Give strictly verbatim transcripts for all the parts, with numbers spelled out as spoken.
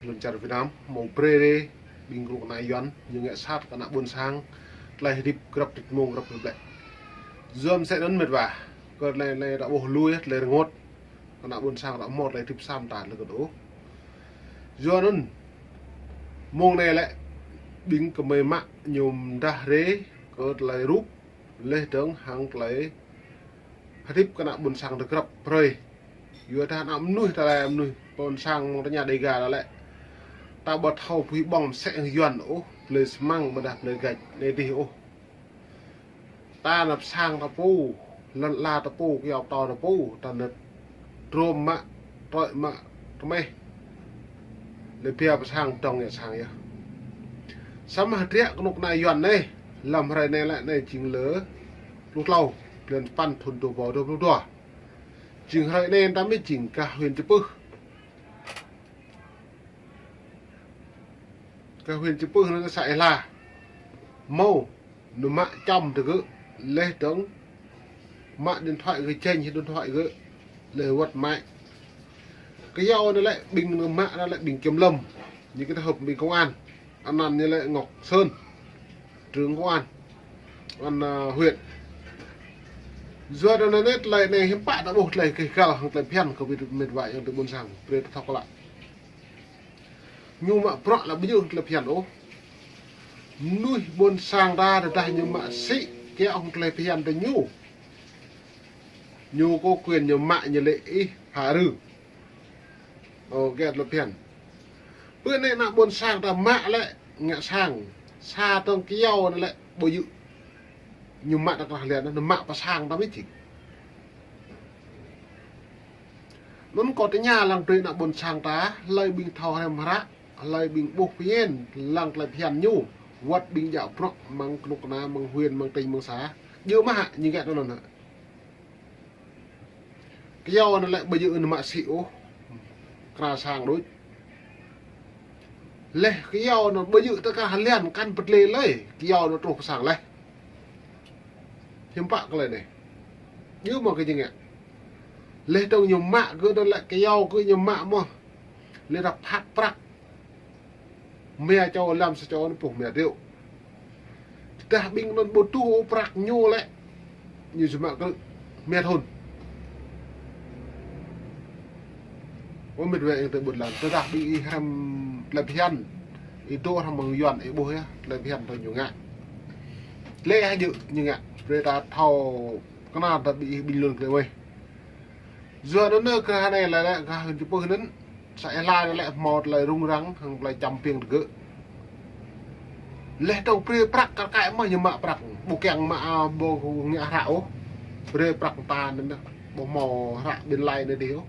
Lŏn čar Việt Nam, hmâo brơi ƀing kơnuk kơna Yuan, ñu ngă sat kơ ană ƀôn sang, tơlơi hơdip grăp tơ̆t mông grăp tơ̆t ƀlĕ. Yua mơsĕ anŭn mĕt wa, kơ tơlơi anai ta ƀuh lui, tơlơi rơngot, kơ ană ƀôn sang ta hmâo tơlơi hơdip sam ta lĕ kơ ôh. Yua anŭn, mông anai lĕ, ƀing kơmơi mă ñu mơdah rai, kơ tơlơi rup, laih dơ̆ng hăng tơlơi hơdip kơ ană ƀôn sang ta grăp brơi. Yua dah ană mơnuih ta lĕ mơnuih ƀôn sang mơ̆ng tơña Dega ta lĕ. Ta ƀu thâo pui ƀơ̆ng mơsĕ hăng Yuan ôh, blơi sơmăng ƀôdah blơi gač anai dih ôh. Ta nao pơ sang ta pô, lŏn ala ta pô, kơyâo pơtâo ta pô, ta nao trôm mă, trơi mă, tơmeh. Lĕ pia pơ sang dŏng ngă sang yơh. Samơ̆ hơdră kơnuk kơna Yuan anai, lăm hrơi anai lĕ anai jing lơ pluh klâo, blan sapăn thŭn dua rơbâo dua pluh dua. Jing hrơi anai ta mĭn jing gah huyện Chư Pưh. Gah huyện Chư Pưh anŭn xã Ea Hla. Hmâo, ñu mă čăm tơ gơ̆, laih dơ̆ng mă điện thoại gơ̆, chĕnh điện thoại gơ̆, laih wơ̆t mă. Kơyâo anŭn lĕ ƀing ñu mă anŭn lĕ ƀing kiểm lâm, ñu kơ ta họp ƀing công an. Anăn ñu lĕ Ngọc Sơn, trưởng công an, an, à, huyện. Yua anŭn anai tơlơi anai hiư̆m pă ta ƀuh tơlơi kơ găl hăng tơlơi phiăn kơ ƀing mĕt wa ayŏng adơi ƀôn sang, brơi ta thâo klă. Ñu mă bruă lĕ ƀu djơ̆ hăng tơlơi phiăn ôh. Mơnuih ƀôn sang ta tơdah ñu mă sĭ kiaŏ hăng tơlơi phiăn tơ ñu. Ñu có quyền ñu mă ñu lĕ ih phá rừng. Ơ, kiaŏ tơlơi phiăn. Bơ anai ană ƀôn sang ta mă lĕ ngă sang. Sa tơ̆ng kơyâo anŭn lĕ ƀu djơ̆. Ñu mă ta krah lian, ñu mă pơ sang ta mĭn jing. Anŭn kâo tơña lăng tui ană ƀôn sang ta, hlơi ƀing thâo hrăm hră, hlơi ƀing ƀuh pơñen, lăng tơlơi phiăn ñu, wơ̆t ƀing djă bruă mơ̆ng kơnuk kơna, mơ̆ng huyện, mơ̆ng tỉnh, mơ̆ng xã. Djơ̆ mơ̆ hă, ñu ngă anŭn hă. Kơyâo anŭn lĕ ƀu djơ̆ ñu mă sĭ ôh. Kra sang đôč. Laih kơyâo anŭn ƀu djơ̆ tơ kra hơlian kăn pơtlê lơi, kơyâo anŭn truh pơ sang laih. Hiư̆m pă kơ tơlơi anai. Djơ̆ mơ̆ kơ jing ngă. Laih dơ̆ng ñu mă gơ̆ anŭn lĕ kơyâo gơ̆ ñu mă mơ̆. Laih dah phak prăk. Mia čô lăm sa čô anŭn pluh mia triệu. Tơdah ƀing anŭn ƀu tŭ prăk ñu lĕ. Ñu či mă krư̆ mia thŭn. Ơ mĕt wa ayŏng adơi ƀôn lan. Tơdah ƀing ih hrăm tơlơi phiăn. Ih dŏ hrăm mơ̆ng Yuan ih ƀuh yơh. Tơlơi phiăn tơ ñu ngă. Tơlơi hơjơ̆ ñu ngă. Brơi ta thâo kơnăl ta ƀing ih ƀing lŏn tơlơi weh. Yua anŭn anai gah anai lĕ lĕ gah huyện Chư Pưh anŭn. Xã Ea Hla lĕ hmâo tơlơi rŭng răng hăng tơlơi čăm piêng tơ gơ̆. Laih dơ̆ng brơi prăk kar kaĭ mơ̆ ñu mă prăk. Ƀu kiăng mă, a, ƀu ngă hră ôh. Brơi prăk ta anŭn ƀu hmâo hră ƀing laĭ anai dih ôh.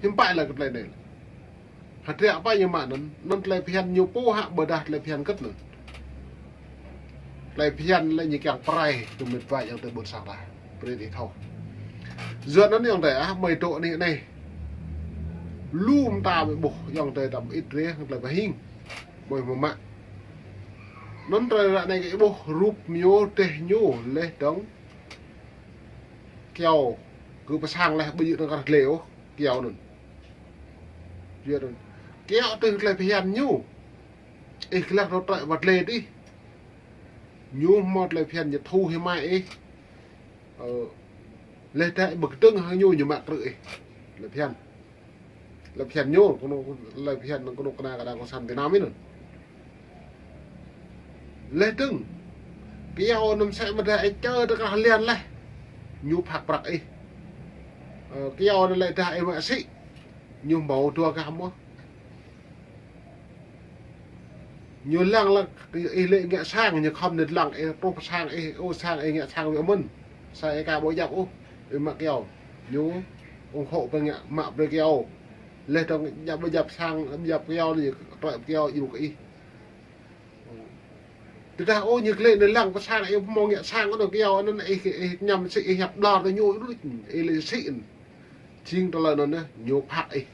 Hiư̆m pă lĕ kơ tơlơi anai. Hơdră pă ñu mă anŭn, anŭn tơlơi phiăn ñu pô hă ƀôdah tơlơi phiăn kơ̆t anŭn. Tơlơi phiăn lĕ ñu kiăng pơrai kơ mĕt wa ayŏng adơi ƀôn sang ta. Brơi ih thâo. Yua anŭn ayŏng adơi ah, mơi dŏ anai anai. Lu mơta mơi ƀuh ayŏng adơi ta ƀu ĭt rĕ hăng tơlơi pơhing. Mơi mơ̆ mă. Anŭn tơlơi ră anai kơ ih ƀuh rup ñu, teh ñu, laih dơ̆ng kơyâo. Gơ̆ pơ sang laih ƀu djơ̆ tơ kra glai ôh. Kơyâo anŭn. Yua anŭn. Kơyâo tui tơlơi phiăn ñu. Ih glăk tơ trơi wơ̆t lĕ dih. Ñu hmâo tơlơi phiăn ñu thu hĭ mă ih. Ơ, laih dah ƀu kơdơ̆ng hăng ñu ñu mă krư̆ ih. Tơlơi phiăn. Tơlơi phiăn ñu, kơnuk, tơlơi phiăn kơnuk kơna kơ đảng cộng sản Việt Nam anŭn. Laih dơ̆ng. Kơyâo anŭn mơsĕ mơ̆ dah ih čơ tơ kra hơlian laih. Ñu phak prăk ih. Ơ, kơyâo anŭn lĕ dah ih mă sĭ. Ñu hmâo dua gah mơ̆. Ñu lăng lăng ih lĕ ngă sang, ñu khŏm nit lăng ih truh pơ sang ih, ơ, sang ih ngă sang wơ̆t mơ̆n. Sang ih ka ƀu djăp ôh, ih mă kơyâo. Ñu ủng hộ pơ ngă mă brơi kơyâo. Laih dơ̆ng djăp ƀu djăp sang, djăp kơyâo anai, trơi kơyâo djru kơ ih. Tơdah ôh ñu glĕ anai lăng pơ sang ih hmâo ngă sang anŭn kơyâo anŭn ih, ih ñăm sĭ ih hiăp ƀlŏr tơ ñu đôč, ih lĕ sĭ anŭn. Jing tơlơi anŭn anai, ñu phak ih.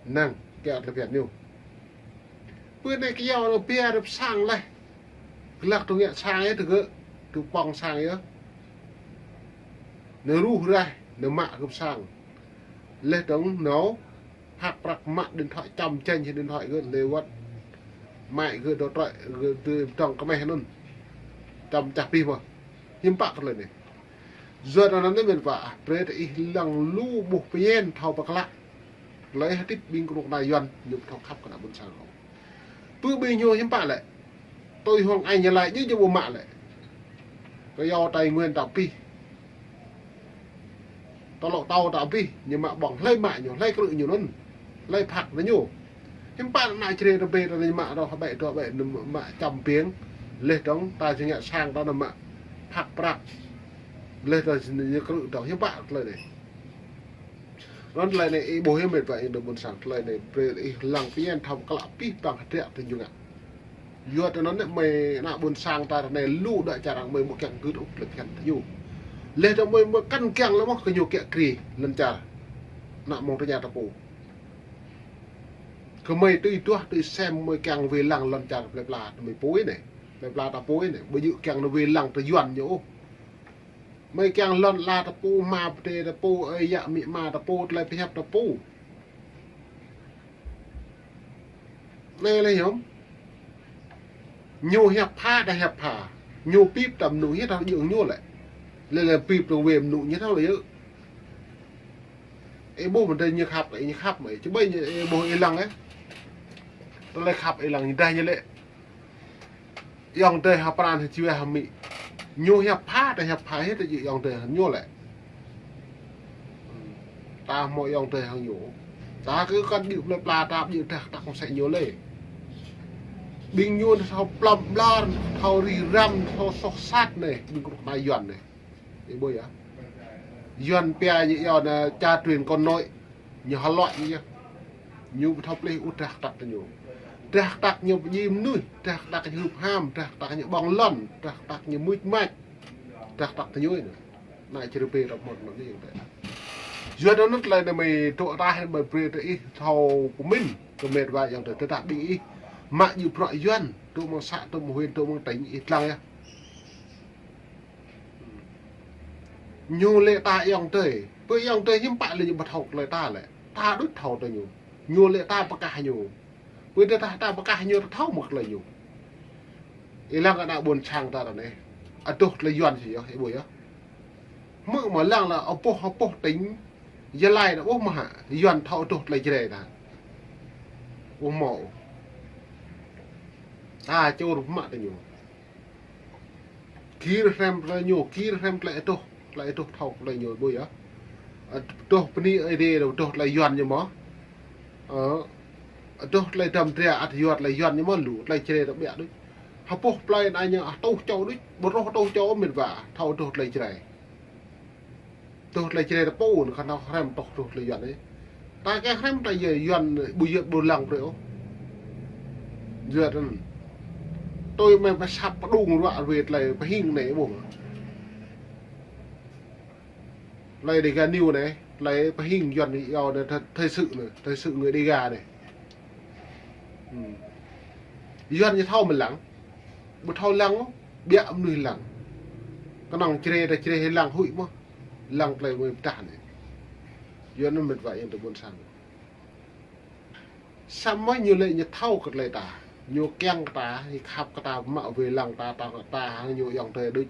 Năng, kơyâo tơlơi phiăn ñu. Bơ anai kơyâo anŭn pia rơ̆p sang laih. Glăk tơ ngă sang ih tơ gơ̆, tơ pŏng sang ih. Nao ruh raih, nao mă gơ̆p sang. Laih dơ̆ng nao Phak prăk mă điện thoại čăm čĕng điện thoại gơ̆ lĕ wơ̆t. Mă gơ̆ dŏ trơi gơ̆ tui dŏng kơmeh anŭn. Čăm čah pih mơ̆. Hiư̆m pă kơ tơlơi anai. Yua anŭn anai mĕt wa, brơi tơ ih lăng lu ƀuh pơñen thâo pơklă. Tơlơi hơdip ƀing kơnuk kơna Yuan ñu ƀu thâo khăp kơ ană ƀôn sang ôh. Pơ ƀing ñu hiư̆m pă lĕ. Tui hăng ai ñu laĭ ñu ƀu mă lĕ. Kơ yâo Tây Nguyên ta pih. Tơlŏ tâo ta pih, ñu mă ƀơ̆ng hlơi mă ñu, hlơi krư̆ ñu anŭn. Hlơi phak ñu. Hiư̆m pă ană čre ta bê ta ñu mă rŏh ƀĕ rŏh ƀĕ ñu mă čăm piêng. Leh dŏng ta či ngă sang ta ñu mă phak prăk. Leh ta či ñu krư̆ dŏng hiư̆m pă tơlơi anai. Anŭn tơlơi anai ih ƀuh hiư̆m mĕt wa ih ană ƀôn sang tơlơi anai brơi ih lăng pơñen thâo pơklă pih păng hơdră tơ ñu ngă. Yua tơ anŭn anai mơi ană ƀôn sang ta ră anai lu đa čar arăng mơi ƀu kiăng gưt ôh tơlơi phiăn tơ ñu. Leh dŏng mơi mơi kăn kiăng lĕ mơ̆ kơ ñu kiă kriê lŏn čar. Ană mơ̆ng tơña ta pô. Kơ mơi tui duah tui sem mơi kiăng wai lăng lŏn čar plơi pla tơ mơi pô anai. Plơi pla ta pô anai. Ƀu djơ̆ kiăng nao wai lăng tơ Yuan ñu ôh. Mơi kiăng lŏn ala ta pô, ama pơtê ta pô, ơi yă amĭ ama ta pô, tơlơi pơhiăp ta pô. Anai lĕ hiư̆m. Ñu hiăp pha, ta hiăp pha. Ñu pip ta mơnŭ hiăp ta djơ̆ ñu lĕ. Lĕ lĕ pip ta wai mơnŭ ñu thâo lĕ yơh. Ih ƀuh mơ̆n tơ ñu khăp, ih ñu khăp mơi. Čơbơi ñu ih ƀuh ih lăng ĕ. Tơlơi khăp ih lăng ñu dah ñu lĕ. Ayŏng adơi ha pran ha jua ha amĭ. Ñu hiăp pha, ta hiăp pha hiăp ta djơ̆ ayŏng adơi ha ñu lĕ. Ta hmâo ayŏng adơi hăng ñu. Ta kơ kăn djơ̆ plơi pla ta djơ̆ dah kơtăk mơsĕ ñu lĕ. Ƀing ñu thâo plŏm ƀlŏr, thâo rĭ răm, thâo soh sat anai, ƀing kơnuk kơna Yuan anai. Ih ƀuh yơh. Yuan pia ñu yua anai cha truyền con nối. Ñu hơluă ñu yơh. Ñu ƀu thâo plih ôh drah kơtăk tơ ñu. Drah kơtăk ñu pơdjai mơnuih, drah kơtăk ñu hrup ham, drah kơtăk ñu ƀơ̆ng lŏn, drah kơtăk ñu mưč mač, drah kơtăk tơ ñu anai. Anai črê bê rŏ mơ̆n anai ayŏng adơi. Yua anŭn tơlơi anai mơi tŏ tah mơi brơi tơ ih thâo pơmĭn kơ mĕt wa ayŏng adơi tơdah ƀing ih mă djơ̆ bruă Yuan, tŏ mơ̆ng să, tŏ mơ̆ng huyện, tŏ mơ̆ng tỉnh ih lăng yơh. Ñu lĕ ta ayŏng adơi. Pơ ayŏng adơi hiư̆m pă lĕ ñu ƀu thâo tơlơi ta lĕ. Ta đôč thâo tơ ñu. Ñu lĕ ta pơkah ñu. Pơ tơdah ta pơkah ñu ta thâo mơ̆ tơlơi ñu. Ih lăng kơ ană ƀôn sang ta ră anai. Adoh tơlơi Yuan či yơh, ih ƀuh yơh. Hmư̆ mơ̆ lăng lĕ apoh apoh tỉnh Gia Lai ta ƀuh mơ̆ hă. Yuan thâo adoh tơlơi Jrai ta. Ƀuh mơ̆. Ta čur mă tơ ñu. Gir hrăm tơlơi ñu, gir hrăm tơlơi adoh, tơlơi adoh thâo tơlơi ñu ƀuh yơh. Adoh bơni Ơi Adai, adoh tơlơi Yuan ñu mơ̆. Ơ, adoh tơlơi đăm dra ăt yua tơlơi Yuan ñu mơ̆ lu, tơlơi Jrai ta ƀiă đôč. Hơpŭh plơi anai ñu atuh čô đôč, ƀu rŏh atuh čô mĕt wa, thâo adoh tơlơi Jrai. Adoh tơlơi Jrai ta pô, khăn thâo hrăm adoh tơlơi Yuan anai. Ta kiăng hrăm ta yua Yuan ƀu yua ƀu lăng brơi ôh. Yua anŭn. Tui mơi pơsăp pơđung ruă rơwe tơlơi pơhing anai ƀuh. Tơlơi Dega News anai, tơlơi pơhing Yuan yua anai thời, thời sự anai, thời sự người Dega anai. Hm. Yuan ñu thâo mơ̆ lăng. Ƀu thâo lăng ôh, ƀiă mơnuih lăng. Kơnơ̆ng Jrai ta Jrai lăng huĭ mơ̆. Lăng tơlơi mơi pơdah anai. Yua anŭn mĕt wa ayŏng adơi ƀôn sang. Samơ̆ ñu lĕ ñu thâo kơ tơlơi ta. Ñu kiăng kơ ta, ñu khăp kơ ta, mă wai lăng ta, ta, ta, ñu ayŏng adơi đôč.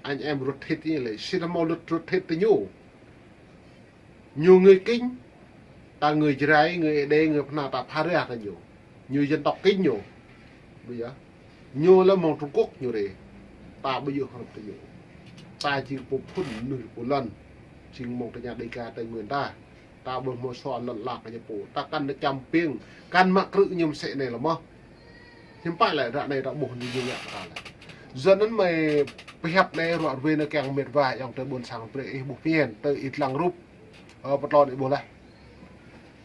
Anh em ruột thịt ñu lĕ, sĭt hmâo ruột, ruột thịt tơ ñu. Ñu người Kinh, ta người Jrai, người Êđê, người Pơhna ta pha ra tơ ñu. Ñu dân tộc Kinh ñu. Ƀuh yơh. Ñu lĕ mơ̆ng Trung Quốc ñu rê. Ta ƀu djơ̆ hrŏm tơ ñu. Ta či pô phŭn mơnuih pô lŏn. Či mơ̆ng tơña Dega Tây Nguyên ta. Ta ƀu hmâo sua lŏn lak ñu pô. Ta kăn čăm piêng. Kăn mă krư̆ ñu mơsĕ anai lĕ mơ̆. Hiư̆m pă lĕ ră anai ta ƀuh ñu ngă kơ ta lĕ. Yua anŭn mơi pơhiăp anai ruă rơwe anai kiăng mĕt wa ayŏng adơi ƀôn sang brơi ih ƀuh pơñen, tơ ih lăng rup. Ơ, pơtlon ih ƀuh laih.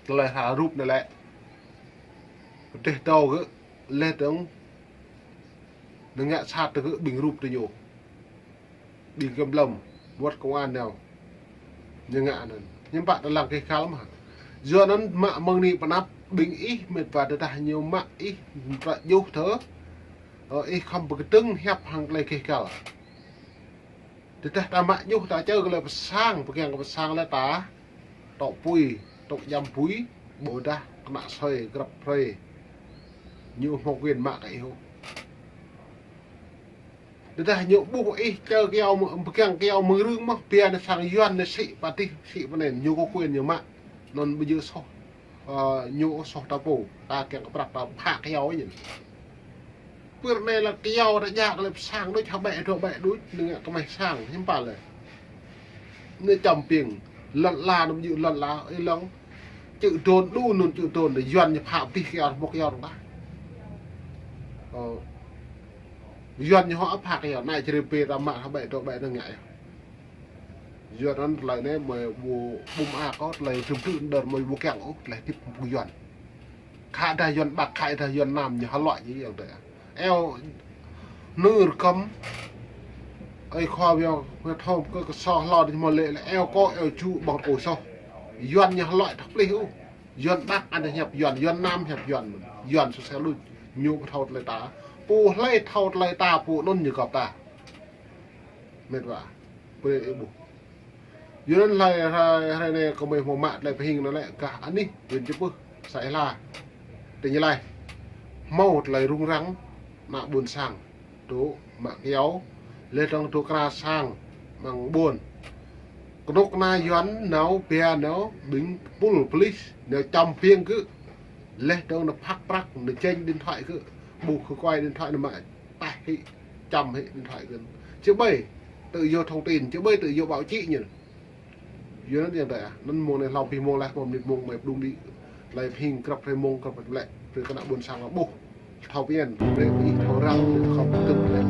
Tơlơi hra rup anai lĕ. Pơdeh dâo gơ̆, leh dơ̆ng. Ñu ngă sat tơ gơ̆ ƀing rup tơ ñu. Ƀing kiểm lâm, wơ̆t công an nao. Ñu ngă anŭn. Hiư̆m pă ta lăng kih kal mơ̆. Yua anŭn mă mơ̆ng anai pơanăp ƀing ih mĕt wa tơdah ñu mă ih mă djuh thơ. Ơ, ih khŏm pơkơdơ̆ng hiăp hăng tơlơi kih kal. Tơdah ta mă djuh ta čơ kơ tơlơi pơsang, pơkiăng kơ pơsang lĕ ta. Tŏ apui, tŏ djăm apui. Ƀôdah kơnă soi grăp hrơi. Ñu hmâo quyền mă kơ ih ôh. Tơdah ñu ƀuh ih čơ kyâo mơ-, pơgang kyâo mơ̆ng rưng mơ̆, pia nao sang Yuan nao sĭ pă tih, sĭ pơ anai, ñu có quyền ñu mă. Anŭn ƀu djơ̆ soh, ơ, ñu soh ta pô, ta kiăng kơ prăk ta phă kyâo ñu. Pơ anai lĕ kyâo ta djă kơ lĕ pơ sang đôč, hơbĕ dŏ bĕ đôč, nao ngă kơmeh sang, hiư̆m pă lĕ. Nao čăm piêng, lŏn ala nao ƀu djơ̆ lŏn ala, ih lăng. Čư̆ dôn đu anŭn čư̆ dôn, Yuan ñu phă pơ tih kyâo, hmâo kyâo dơ̆ng tah. Ơ. Yuan ñu hŏ ăp phă kyâo, anai čơrê pê ta mă hơbĕ dŏ bĕ nao ngă yơh. Yuan anŭn tơlơi anai mơi ƀu ƀum a kơ tơlơi tŭm tŭ đơr mơi ƀu kiăng ôh, tơlơi hơdip pơ Yuan. Khă dah Yuan Bắc, khă dah Yuan Nam ñu hơluai ñu yơh tơ. Eo nư rơkăm, ơi khua biă, biă thom kơ kơ soh hlâo đôč mơ̆ lĕ, lĕ eo kơ, eo ču ƀơ̆ng kơ soh. Yuan ñu hơluai thâo plih ôh. Yuan Bắc anŭn hiăp Yuan, Yuan Nam hiăp Yuan. Yuan sô se luč, ñu ƀu thâo tơlơi ta. Pô hlơi thâo tơlơi ta, pô anŭn ñu găp ta. Mĕt wa, pô ih ƀuh. Yua anŭn hlơi, hrơi, hrơi anai kơmơi hmâo mă tơlơi pơhing anŭn lĕ gah anih, huyện Chư Pưh, xã Ea Hla, tỉnh Gia Lai. Hmâo tơlơi rŭng răng, ană ƀôn sang, dŏ mă kyâo, lĕ dơ̆ng dŏ kra sang, amăng ƀôn. Kơnuk kơna Yuan nao pia nao ƀing pul police, nao čăm piêng gơ̆, lĕ dơ̆ng nao phak prăk, nao čĕng điện thoại gơ̆, ƀu khư kuai điện thoại nao mă. Taih hĭ, čăm hĭ điện thoại gơ̆. Či ƀai tự do thông tin, či ƀai tự do báo chí ñu. Yua anŭn yơh tơ ah. Anŭn mông anai hlâo pih mông laih, mông mơnit mông mơi pơdŏng đĭ. Tơlơi pơhing grăp hrơi mông, grăp hrơi lĕ. Brơi kơ ană ƀôn sang ƀuh. Thâo pian, brơi ih thâo răng, brơi khŏm tŭ brơi